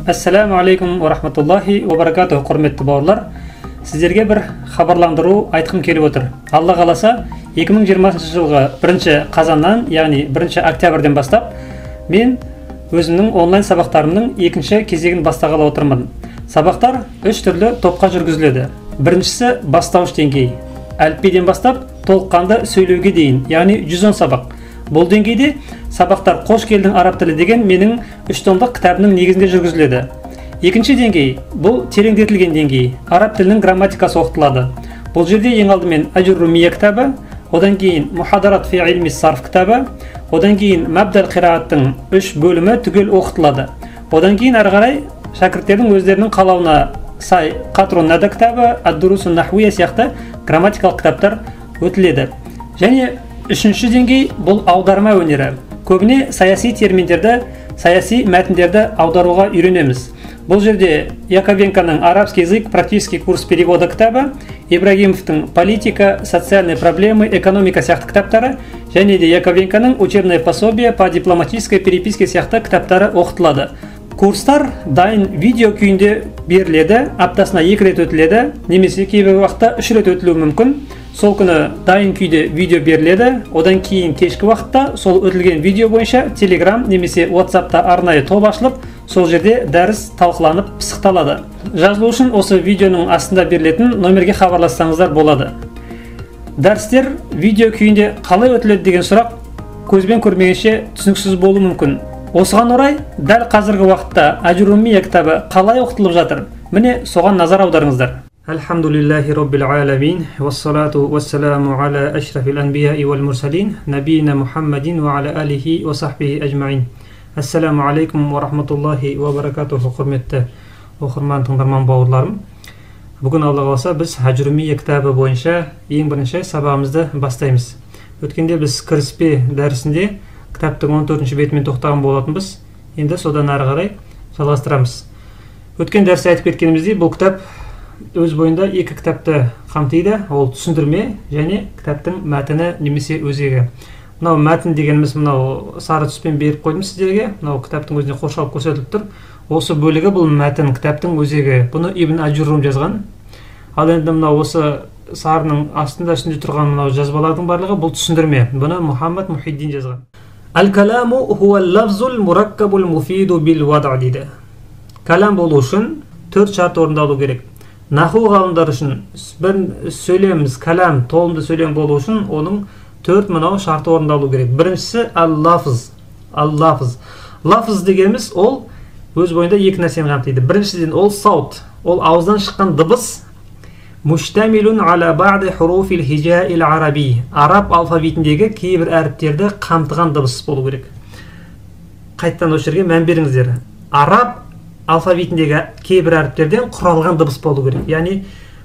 Ассаламу алейкум ва рахматуллахи ва баракатуху, құрметті бауырлар. Сіздерге бір хабарландыру айтқым келіп отыр. Алла қаласа, 2020 жылғы 1 қазаннан, яғни 1 октябрьден бастап, мен өзімнің онлайн сабақтарымның екінші кезегін бастағалы отырмын. Сабақтар үш түрлі топқа жүргізіледі. Біріншісі бастауыш деңгей. Әліпбиден бастап толыққанды сөйлеуге дейін, яғни 110 сабақ. Бұл деңгейде сабақтар «Қош келдің араб тілі» деген менің үш томдық кітабының негізінде жүргізіледі. Екінші деңгей, бұл тереңдетілген деңгей. Араб тілінің грамматикасы оқытылады. Бұл жерде ең алдымен Әжур-Румия кітабы, одан кейін Мухадарат фи илми сарф кітабы, одан кейін Мабдал қирааттың үш бөлімі түгел оқытылады. Одан кейін әрі қарай шәкірттердің өздерінің қалауына сай Қатрун Нада кітабы, Ад-Дурусун Нахуия сияқты грамматикалық кітаптар өтіледі. Және үшінші деңгей, бұл аударма өнері. Көбіне саяси терминдерді, саяси мәтіндерді аударуға үйренеміз. Бұл жерде Яковенконың «Арабский язык. Практический курс перевода» кітабы, Ибрагимовтың «Политика, социальные проблемы, экономика» сияқты кітаптары, және де Яковенконың «Учебное пособие по дипломатической переписке» сияқты кітаптары оқытылады. Курстар дайын видео күйінде беріледі, аптасына 2 рет өтіледі, немесе кейбір уақытта 3 рет өтілуі мүмкін. Сол күні дайын күйде видео беріледі, одан кейін кешкі уақытта сол өтілген видео бойынша Telegram немесе WhatsAppта арнайы топ ашылып, сол жерде дәріс талқыланып пысықталады. Жазылу үшін осы видеоның астында берілетін номерге хабарлассаңыздар болады. Дәрістер видео күйінде қалай өтіледі деген сұрақ көзбен көрмегенше түсініксіз болуы мүмкін. Осыған орай дәл қазіргі уақытта Әжур-Румия кітабы қалай оқытылып жатыр? Міне соған назар аударыңыздар. Альхамдулиллахи роббил аламин, вассалату вассаламу аля ашрафил анбияи вал мурсалин, набийна Мухаммадин ва аля алихи ва сахбихи ажмаин. Ассаламу алейкум ва рахматуллахи ва баракатуху, құрметті оқырман, тыңдарман бауырларым. Бүгін Алла қаласа біз Әжур-Румия кітабы бойынша ең бірінші сабағымызды бастаймыз. Өткенде біз кіріспе дәрісінде кітаптың 14-ші бетімен тоқтаған болатынбыз. Енді содан әрі қарай жалғастырамыз. Өткен дәрісте айтып кеткеніміздей, бұл кітап өз бойында екі кітапты қамтиды. Ол түсіндірме және кітаптың мәтіні немесе өзегі. Мынау мәтін дегеніміз мынау сары түспен беріп қойдым сіздерге. Мынау кітаптың өзіне қоршалып көрсетіліп тұр. Осы бөлігі бұл мәтін, кітаптың өзегі. Бұны Ибн Әжур-Рум жазған. Ал енді мынау осы сарының астында үстінде тұрған мынау жазбалардың барлығы бұл түсіндірме. Бұны Мұхаммад Мухиддин жазған. Әл-каламу хуа-лафзул мураккабул муфиду бил вадъ дейді. Калам болу үшін төрт шарт орындалу керек. Наху ғалымдары үшін бір сөйлеміміз калам, толымды сөйлем болу үшін оның төрт мынау шарты орындалу керек. Біріншісі әл-лафз. Әл-лафз. Лафз дегеніміз ол өз бойында екі нәрсені қамтиды. Біріншіден ол саут, ол ауыздан шыққан дыбыс. Муштамилун аля ба'ди хуруфил хижаил араби. Араб алфавитіндегі кейбір әріптерді қамтыған дыбыс болу керек. Қайтадан осы жерге мән беріңіздер. Араб алфавитіндегі кейбір әріптерден құралған дыбыс болу керек. Яғни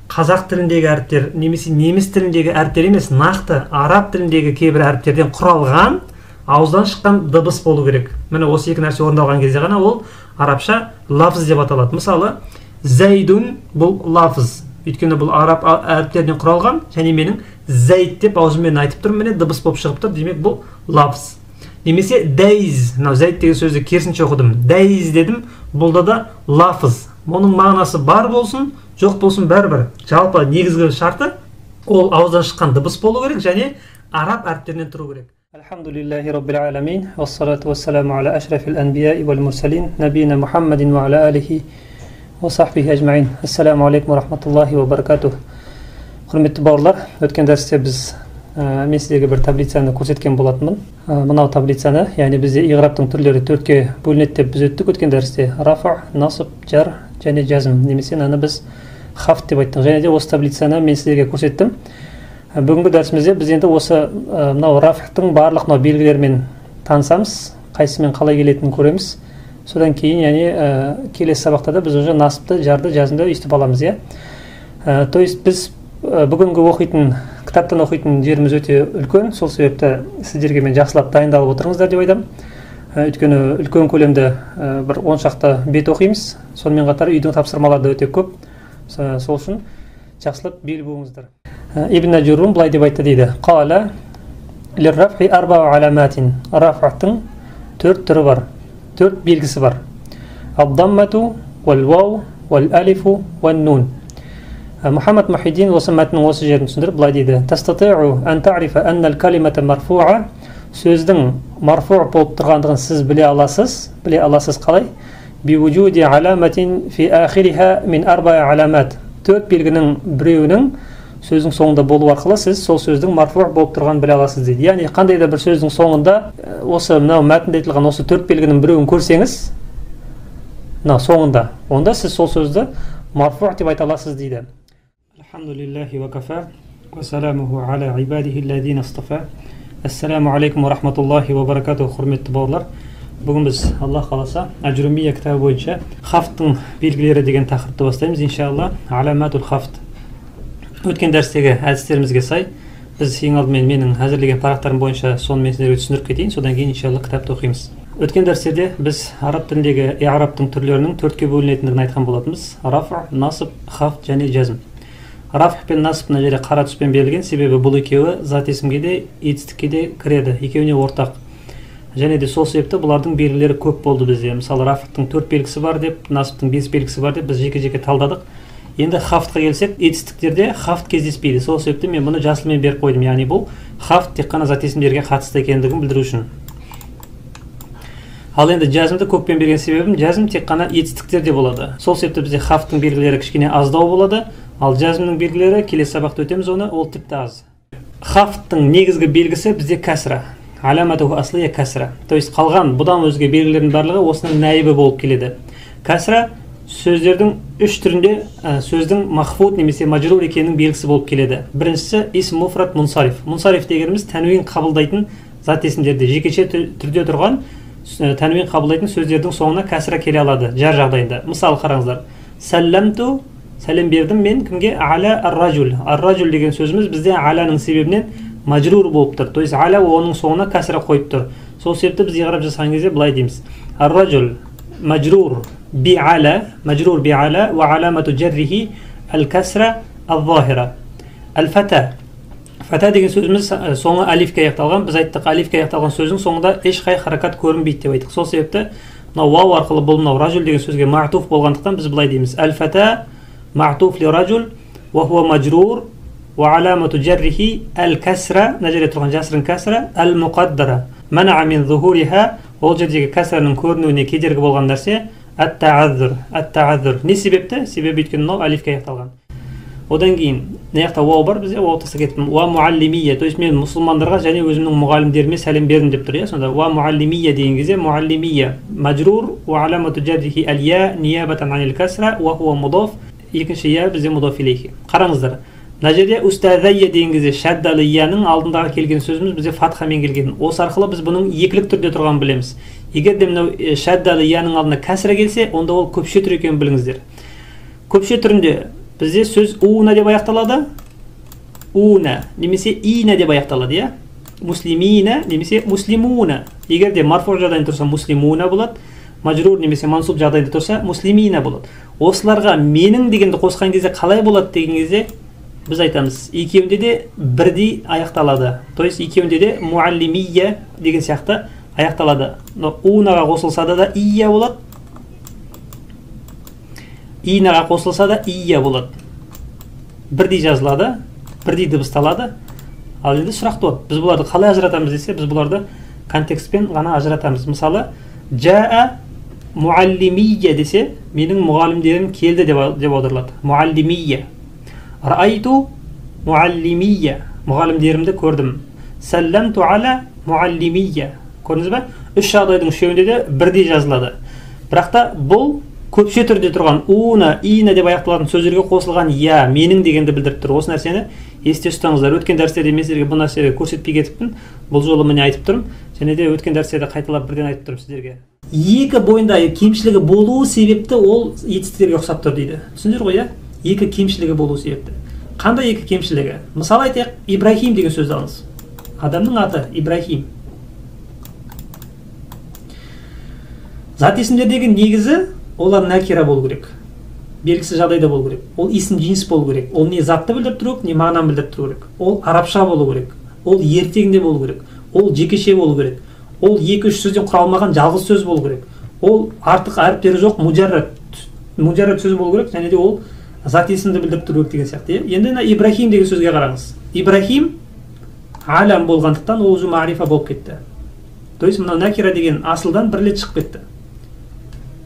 қазақ тіліндегі әріптер немесе неміс тіліндегі әріптер емес, нақты араб тіліндегі кейбір әріптерден құралған ауыздан шыққан дыбыс болу керек. Міне осы екі нәрсе орындалған кезде ғана ол арабша лафз деп аталады. Мысалы, зайдун бұл лафз. Өйткені бұл араб әріптерінен құралған және менің зайд деп аузыммен айтып тұрмын, міне дыбыс болып шығып тұр, демек бұл лафз. Немесе дәйз, мынау зайд деген сөзді керісінше оқыдым, дәйз дедім, бұл да лафз. Оның мағынасы бар болсын, жоқ болсын бәрібір. Жалпы негізгі шарты ол ауыздан шыққан дыбыс болу керек және араб әріптерінен тұру керек. Альхамдулиллахи роббил аламин, вассалату вассаламу аля ашрафил анбияи вал мурсалин, набийна Мухаммадин ва аля алихи ва сахбихи ажмаин. Ассаламу алейкум ва рахматуллахи ва баракатух. Құрметті бауырлар, өткен дәрісте біз мен сіздерге бір таблицаны көрсеткен болатынмын. Мынау таблицаны, яғни бізде иғраптың түрлері төртке бөлінеді деп біз өттік өткен дәрісте. Рафа, насыб, жар және жазм, немесе мынаны біз хафт деп айттық. Және де осы таблицаны мен сіздерге көрсеттім. Бүгінгі дәрісімізде біз енді осы мынау рафтың барлық мынау белгілерімен танысамыз, қайсысымен қалай келетінін көреміз. Содан кейін, яғни келесі сабақта да біз уже насыпты, жарды, жазымды өйстіп аламыз, иә. То есть біз бүгінгі оқитын, кітаптан оқитын жеріміз өте үлкен, сол себепті сіздерге мен жақсылап дайындалып отырыңыздар деп айтамын. Өйткені үлкен көлемді бір 10 шақты бет оқимыз. Сонымен қатар үйдің тапсырмалары да өте көп. Сол үшін жақсылап бел буыңыздар. Ибн Әжур-Рум былай деп айтты дейді. Қала лир-рафи арбау аламатин. Рафаттың төрт түрі бар, төрт белгісі бар. Ад-даммату вал-вау вал-алифу ван-нун. Мұхаммад Мухиддин осы мәтіннің осы жерін түсіндіріп былай дейді: тастатиу ан таърифа анна аль-калимата марфуа. Сөздің марфу болып тұрғандығын сіз біле аласыз. Біле аласыз қалай? Бивуджуди аламатин фи ахириха мин арбаа аламат. Төрт белгінің біреуінің сөздің соңында болу арқылы сіз сол сөздің марфу болып тұрғанын біле аласыз дейді. Яғни қандай да бір сөздің соңында осы мынау мәтінде айтылған осы төрт белгінің біреуін көрсеңіз, мынау соңында, онда сіз сол сөзді марфу деп айта аласыз дейді. Алхамдулиллахи ва кафа ва саламуху аля ибадихи аллазина астафа. Ассаламу алейкум ва рахматуллахи ва баракатуху. Құрметті бауырлар, бүгін біз Аллах қаласа Әжрумия кітабы бойынша хафттың белгілері деген тақырыпты бастаймыз иншалла. Аламатул хафт. Өткен дәрістегі әдістерімізге сай біз ең алдымен менің әзірлеген парақтарым бойынша соны мен сіздерге түсіндіріп кетейін, содан кейін иншалла кітапты оқимыз. Өткен дәрістерде біз араб тіліндегі иғрабтың түрлерінің төртке бөлінетіндігін айтқан болатынбыз: раф, насб, хафт және жазм. Раф пен насб мына жерде қара түспен берілген, себебі бұл екеуі зат есімге де етістікке де кіреді, екеуіне ортақ. Және де сол себепті бұлардың белгілері көп болды бізде. Мысалы, рафтың 4 белгісі бар деп, насбтың 5 белгісі бар деп біз жеке-жеке талдадық. Енді хафтқа келсек, етістіктерде хафт кездеспейді. Сол себепті мен бұны жасылмен беріп қойдым. Яғни бұл хафт тек қана зат есімдерге қатысты екендігін білдіру үшін. Ал енді жазымды көкпен берген себебім, жазым тек қана етістіктерде болады. Сол себепті бізде хафтың белгілері кішкене аздау болады. Ал жазымның белгілері, келесі сабақта өтеміз оны, ол тіпті аз. Хафттың негізгі белгісі бізде кәсра. Аламатуху аслия кәсра. То есть қалған бұдан өзге белгілердің барлығы осының нәйібі болып келеді. Кәсра сөздердің үш түрінде сөздің махфуд немесе мажрур екенінің белгісі болып келеді. Біріншісі исм муфрад мунсариф. Мунсариф дегеніміз тәнуин қабылдайтын зат есімдерде жекеше түрде тұрған тәнуин қабылдайтын сөздердің соңына кәсра келе алады жар жағдайында. Мысалы қараңыздар. Сәлләмту, сәлем бердім мен кімге? Аля ар-ражул. Ар-ражул деген сөзіміз бізде аляның себебінен мажрур болып тұр. То есть аля оның соңына кәсра қойып тұр. Сол себепті біз иғраб жасаған кезде былай дейміз: ар-ражул мажрур би аля, мажрур би аля ва аламату жаррихи ал-касра ал-захира. Ал-фата. Фата деген сөзіміз соңы алифке аяқталған. Біз айттық, алифке аяқталған сөздің соңында ешқай харакат көрінбейді деп айттық. Сол себепті мынау вау арқылы бұл мынау ражул деген сөзге мa'туф болғандықтан біз былай дейміз: ал-фата мa'туф ли ражул ва хуа мажрур ва аламату жаррихи ал-касра, мына жерде тұрған жасырын кәсра, ал-муқаддара мана'a мин зухуриха, ол жердегі кәсраның көрінуіне кедергі болған нәрсе ат-тааззур. Ат-тааззур не себепті? Себебі өйткені мынау алифке аяқталған. Одан кейін мына жақта вау бар, бізде вау тастап кеттім. Уа муаллимия, то есть мен мұсылмандарға және өзімнің мұғалімдеріме сәлем бердім деп тұр, иә. Сонда уа муаллимия деген кезде муаллимия мажрур уа аламату жаррихи аль-я ниябатан анил касра уа хуа мудоф. Екінші я бізде мудоф илейхи. Қараңыздар, мына жерде устазайя деген кезде шаддалы яның алдындағы келген сөзіміз бізде фатхамен келген. Осы арқылы біз бұның екілік түрде тұрғанын білеміз. Егер де мынау шаддалы яның алдына кәсра келсе, онда ол көпше түр екенін біліңіздер. Көпше түрінде бізде сөз уна деп аяқталады, уна немесе ина деп аяқталады, иә. Муслимина немесе муслимуна. Егер де марфу жағдайында тұрса муслимуна болады, мажрур немесе мансуб жағдайында тұрса муслимина болады. Осыларға менің дегенді қосқан кезде қалай болады деген кезде біз айтамыз, екеуінде де бірдей аяқталады. То есть екеуінде де муаллимия деген сияқты аяқталады. Но унаға қосылса да ия болады, инаға қосылса да ия болады. Бірдей жазылады, бірдей дыбысталады. Ал енді сұрақ туады, біз бұларды қалай ажыратамыз десе, біз бұларды контекстпен ғана ажыратамыз. Мысалы, жаа муаллимия десе, менің мұғалімдерім келді деп аударылады. Муаллимия. Раайту муаллимия, мұғалімдерімді көрдім. Сәлләмту аля муаллимия. Көрдіңіз бе? Үш жағдайдың үшеуінде де бірдей жазылады. Бірақ та бұл көпше түрде тұрған уна, ина деп аяқталатын сөздерге қосылған я, менің дегенді білдіріп тұр. Осы нәрсені есте ұстаңыздар. Өткен дәрістерде мен сіздерге бұл нәрсені көрсетпей кетіппін. Бұл жолы міне айтып тұрмын. Және де өткен дәрістерде қайталап бірден айтып тұрмын сіздерге. Екі бойында кемшілігі болуы себепті ол етістіктерге ұқсап тұр дейді. Түсіндіңдер ғой, иә? Екі кемшілігі болуы себепті. Қандай екі кемшілігі? Мысалы айтайық, Ибрахим деген сөзді алыңыз. Адамның аты Ибрахим. Зат есімдердегі негізі олар нәкира болу керек. Белгісіз жағдайда болу керек. Ол есім жинс болу керек. Ол не затты білдіріп тұру керек, не мағынаны білдіріп тұру керек. Ол арабша болу керек. Ол ертегінде болу керек. Ол жекеше болу керек. Ол 2-3 сөзден құралмаған жалғыз сөз болу керек. Ол артық әріптері жоқ, мужаррад. Мужаррад сөз болу керек, және де ол зат есімді білдіріп тұру керек деген сияқты. Енді мына Ибрахим деген сөзге қараңыз. Ибрахим алам болғандықтан ол уже мағрифа болып кетті. То есть мынау накира деген асылдан бір рет шығып кетті.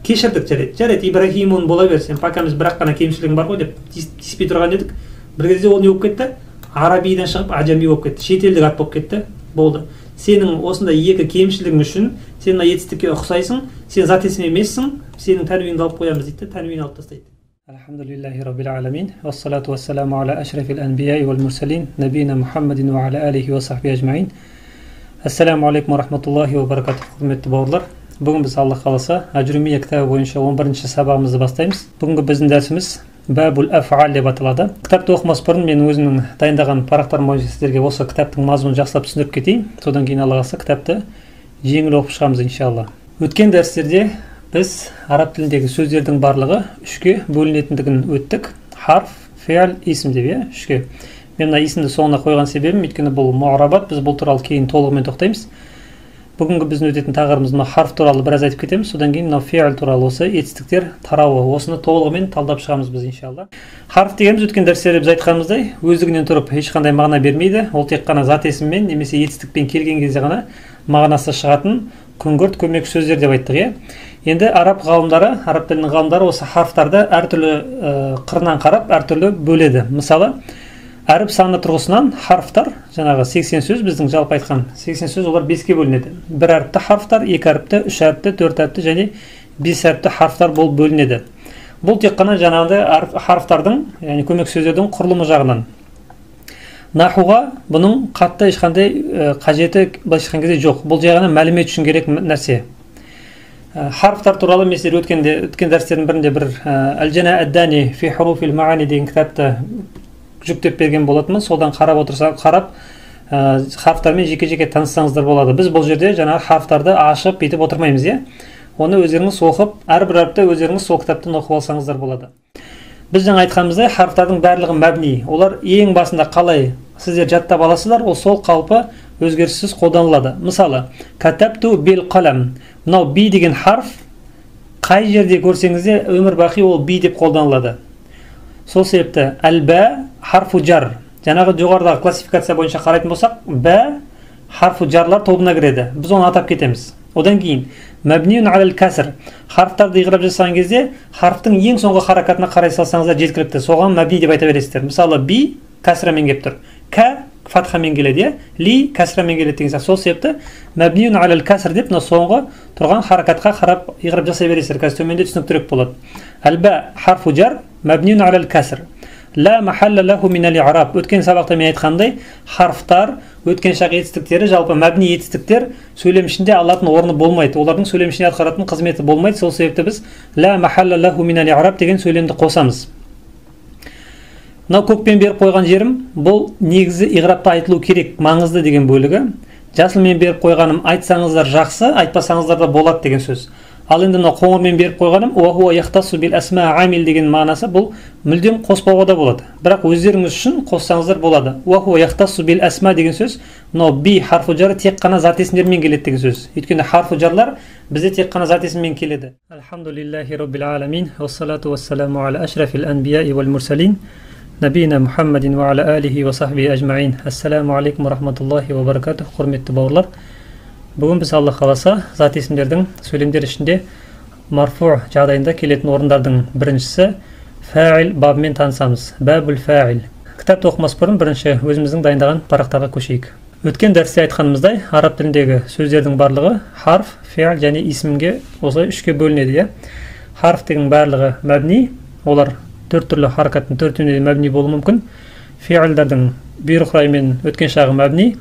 Кешірдік, жарайды. Жарайды, Ибрахимун бола берсін, пока біз бірақ қана кемшілігім бар ғой деп тиіспей тұрған едік. Бір кезде ол не болып кетті? Арабидан шығып ажами болып кетті, шетелдік ат болып кетті. Болды. Сенің осындай екі кемшілігің үшін сен мына етістікке ұқсайсың, сен зат есім емессің, сенің тәнуинді алып қоямыз дейді, тәнуин алып тастайды. Альхамдулиллахи раббил аламин, уассалату уассаламу аля ашрафил анбияи вал мурсалин, набина Мухаммадин ва аля алихи ва сахби ажмаин. Ассаламу алейкум ва рахматуллахи ва баракатух. Құрметті бауырлар, бүгін біз Аллах қаласа Ажрумия кітабы бойынша 11-ші сабағымызды бастаймыз. Бүгінгі біздің дәрісіміз Бабул Аф'ал деп аталады. Кітапты оқымас бұрын мен өзімнің дайындаған парақтарым бойынша сіздерге осы кітаптың мазмұнын жақсылап түсіндіріп кетейін. Содан кейін Алла қаласа кітапты жеңіл оқып шығамыз иншалла. Өткен дәрістерде біз араб тіліндегі сөздердің барлығы үшке бөлінетіндігін өттік. Харф, фиал, исм деп, иә, үшке. Мен мына исімді соңына қойған себебім, өйткені бұл муарабат, біз бұл туралы кейін толығымен тоқтаймыз. Бүгінгі біздің өтетін тақырыбымыз мына харф туралы біраз айтып кетеміз, содан кейін мынау фиал туралы осы етістіктер тарауы, осыны толығымен талдап шығамыз біз иншалла. Харф дегеніміз өткен дәрістерде біз айтқанымыздай, өздігінен тұрып ешқандай мағына бермейді, ол тек қана зат есіммен немесе етістікпен келген кезде ғана мағынасы шығатын күңгірт көмек сөздер деп айттық, иә. Енді араб ғалымдары, араб тілінің ғалымдары осы харфтарды әртүрлі қырынан қарап, әртүрлі бөледі. Мысалы, әріп саны тұрғысынан харфтар, жаңағы 80 сөз, біздің жалпы айтқан 80 сөз, олар 5-ке бөлінеді. Бір әріпті харфтар, екі әріпті, үш әріпті, төрт әріпті және бес әріпті харфтар болып бөлінеді. Бұл тек қана жаңағыдай харфтардың, яғни көмек сөздердің құрылымы жағынан. Нахуға бұның қатты ешқандай қажеті былайша айтқан кезде жоқ. Бұл жай ғана мәлімет үшін керек нәрсе. Харфтар туралы мен сіздерге өткен дәрістердің бірінде бір Әл-Жана әд-Дани фи хуруфил маани деген кітапты жүктеп берген болатынмын. Содан қарап отырса, қарап харфтармен жеке-жеке таныссаңыздар болады. Біз бұл жерде жаңағы харфтарды ашып бүйтіп отырмаймыз, иә. Оны өздеріңіз оқып, әрбір әріпті өздеріңіз сол кітаптан оқып алсаңыздар болады. Біз жаңа айтқанымыздай, харфтардың барлығы мәбни. Олар ең басында қалай сіздер жаттап аласыздар, ол сол қалпы өзгеріссіз қолданылады. Мысалы, катабту бил қалам. Мынау би деген харф қай жерде көрсеңіз де өмір бақи ол би деп қолданылады. Сол себепті әл-бә харфу жар. Жаңағы жоғарыдағы классификация бойынша қарайтын болсақ, бә харфу жарлар тобына кіреді. Біз оны атап кетеміз. Одан кейін мәбниун алал кәсір. Харфтарды иғраб жасаған кезде харфтың ең соңғы харакатына қарай салсаңыздар жеткілікті. Соған мәбни деп айта бересіздер. Мысалы, би кәсрамен келіп тұр. Кә фатхамен келеді, иә? Ли кәсрамен келеді деген сияқты. Сол себепті мәбниун алал кәсір деп мына соңғы тұрған харакатқа қарап иғраб жасай бересіздер. Қазір төменде түсініктірек болады. Әл-бә харфу жар мәбниун алал кәсір. Ла махалла лаху минал и'раб. Өткен сабақта мен айтқандай, харфтар, өткен шақ етістіктері, жалпы мәбни етістіктер сөйлем ішінде алатын орны болмайды. Олардың сөйлем ішінде атқаратын қызметі болмайды. Сол себепті біз ла махалла лаху минал и'раб деген сөйлемді қосамыз. Мынау көкпен беріп қойған жерім, бұл негізі иғрабта айтылу керек, маңызды деген бөлігі. Жасылмен беріп қойғаным айтсаңыздар жақсы, айтпасаңыздар да болады деген сөз. Ал енді мынау қоңырмен беріп қойғаным уа хуа яхтассу бил асма амил деген мағынасы, бұл мүлдем қоспауға да болады. Бірақ өздеріңіз үшін қоссаңыздар болады. Уа хуа яхтассу бил асма деген сөз, мынау би харфу жары тек қана зат есімдермен келеді деген сөз. Өйткені харфу жарлар бізде тек қана зат есіммен келеді. Альхамдулиллахи роббил аламин, уассалату уассаламу аля ашрафил анбияи вал мурсалин, набина Мухаммадин ва аля алихи ва сахбихи ажмаин. Ассаламу алейкум ва рахматуллахи ва баракатух. Құрметті бауырлар, бүгін біз Алла қаласа зат есімдердің сөйлемдер ішінде марфу жағдайында келетін орындардың біріншісі фаил бабымен танысамыз. Бабул фаил. Кітапты оқымас бұрын бірінші өзіміздің дайындаған парақтарға көшейік. Өткен дәрісте айтқанымыздай, араб тіліндегі сөздердің барлығы харф, фиал және исімге осылай үшке бөлінеді, иә. Харф деген барлығы мәбни, олар төрт түрлі харакаттың төртеуіне де мәбни болуы мүмкін. Фиалдардың бұйрық райымен өткен шағы мәбни,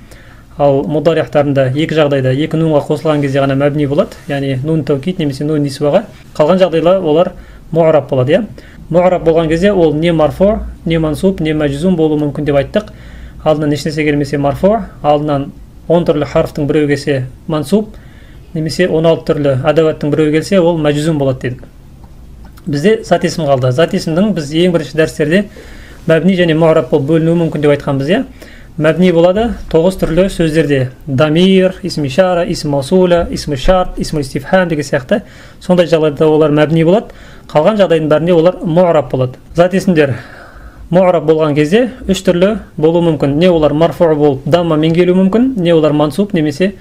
ал мударихтарында екі жағдайда екі нунға қосылған кезде ғана мәбни болады, яғни нун таукид немесе нун нисваға. Қалған жағдайда олар муараб болады, иә. Муараб болған кезде ол не марфу, не мансуб, не мәжзум болуы мүмкін деп айттық. Алдынан ешнәрсе келмесе марфу, алдынан 10 түрлі харфтың біреуі келсе мансуб, немесе 16 түрлі адаваттың біреуі келсе ол мәжзум болады дедік. Бізде зат есім қалды. Зат есімнің біз ең бірінші дәрістерде мәбни және муараб болып бөлінуі мүмкін деп айтқанбыз, иә. мәбни болады 9 түрлі сөздерде. Дамир, исм ишара, исм маусуля, исм шарт, исм истифхам деген сияқты. Сондай жағдайда олар мәбни болады. Қалған жағдайдың бәрінде олар му'раб болады. Зат есімдер му'раб болған кезде үш түрлі болуы мүмкін. Не олар марфу болып даммамен келуі мүмкін, не олар мансуб немесе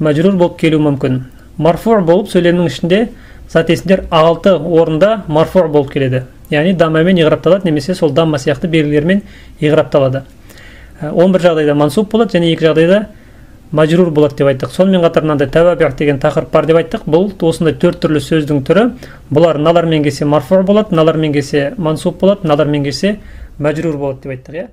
мәжрур болып келуі мүмкін. Марфу болып сөйлемнің ішінде зат есімдер 6 орында марфу болып келеді. Яғни даммамен иғрапталады немесе сол дамма сияқты белгілермен иғрапталады. 11 жағдайда мансуб болады және 2 жағдайда мажрур болады деп айттық. Сонымен қатар мынандай тәуәбиғ деген тақырып бар деп айттық. Бұл осындай 4 түрлі сөздің түрі. Бұлар мыналармен келсе марфу болады, мыналармен келсе мансуб болады, мыналармен келсе мәжрур болады деп айттық, иә.